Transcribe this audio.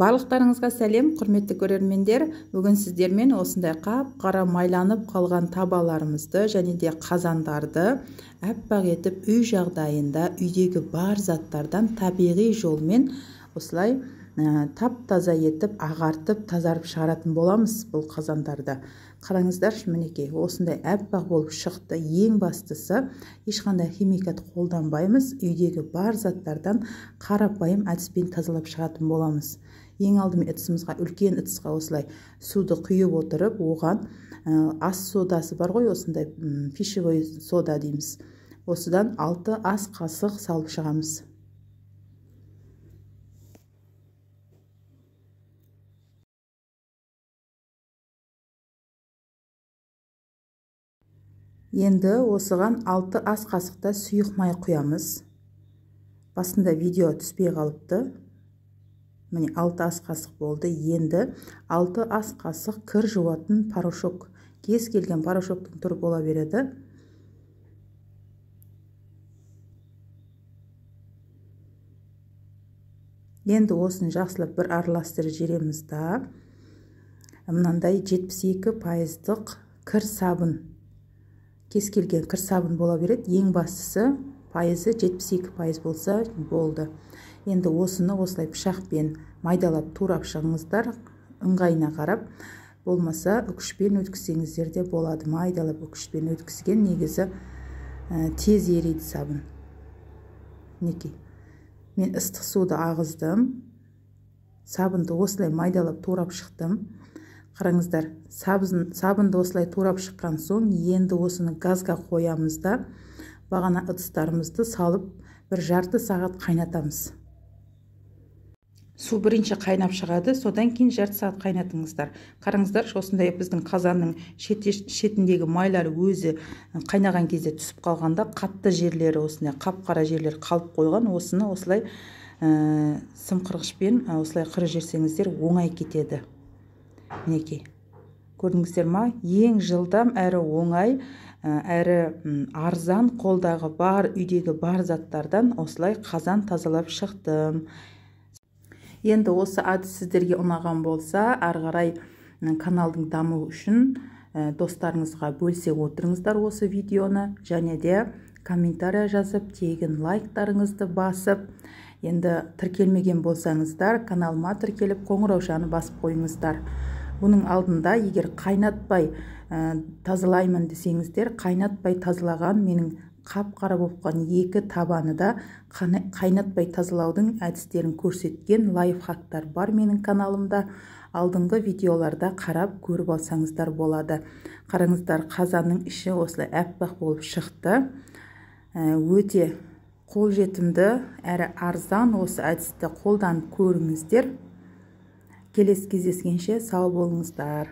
Барлықтарыңызға сәлем, құрметті көрермендер. Бүгін сіздермен осындай қап-қара майланып қалған табаларымызды және де қазандарды әппақ етіп үй жағдайында үйдегі бар заттардан табиғи жолмен осылай тап-таза етіп ағартып тазарып шығаратын боламыз бұл қазандарды. Қараңыздаршы, мінекей осындай әппақ болып шықты. Ең бастысы ешқандай химикат қолданбаймыз, үйдегі бар заттардан қарапайым әдіспен тазалап шығатын боламыз. Ең алдымен ыдысымызға, үлкен ыдысқа осылай суды құйып отырып, оған ас содасы бар ғой, осындай пищевой сода дейміз. Осыдан 6 ас қасық салып шығамыз. Енді осыған 6 ас қасықта сұйық май құямыз. Басында видео түспей қалыпты. Міне 6 ас қасық болды. Енді 6 ас қасық кір жуатын порошок. Кез келген порошоктың түрі бола береді. Енді осыны жақсылап бір араластырып жібереміз да. Мынандай 72% кір сабын. Кез келген кір сабын бола береді. Ең бастысы пайызы 72% болса болды. Енді осыны осылай пышақпен майдалап турап шығыңыздар, ыңғайына қарап, болмаса үкішпен өткізсеңіздер де болады. Майдалап үкішпен өткізген негізі тез ериді сабын. Мінекей, мен ыстық суды ағыздым. Сабынды осылай майдалап турап шықтым. Қараңыздар, сабынды осылай турап шыққан соң, енді осыны газға қоямыз да, бағана ыдыстарымызды салып, бір жарты сағат қайнатамыз. Су бірінші қайнап шығады, содан кейін жарты сағат қайнатыңыздар. Қараңыздар, осындай біздің қазанның шетіндегі майлар өзі қайнаған кезде түсіп қалғанда қатты жерлері, осындай қап-қара жерлер қалып қойған. Осыны осылай сым қырғышпен осылай қырып жіберсеңіздер оңай кетеді. Мінекей, көрдіңіздер ма? Ең жылдам әрі оңай, әрі арзан қолдағы бар, үйдегі бар заттардан осылай қазан тазалап шықтым. Енді осы әдіс сіздерге ұнаған болса, ары қарай каналдың дамуы үшін достарыңызға бөлісе отырыңыздар осы видеоны, және де комментария жазып, тегін лайктарыңызды басып, енді тіркелмеген болсаңыздар, каналыма тіркеліп қоңыраушаны басып қойыңыздар. Бұның алдында егер қайнатпай тазалаймын десеңіздер, қайнатпай тазалаған менің қап-қара болып қалған екі табаны да қайнатпай тазалаудың әдістерін көрсеткен лайфхактар бар менің каналымда. Алдыңғы видеоларда қарап көріп алсаңыздар болады. Қараңыздар, қазанның іші осылай әппақ болып шықты. Өте қолжетімді әрі арзан осы әдісті қолданып көріңіздер. Келесі кездескенше сау болыңыздар.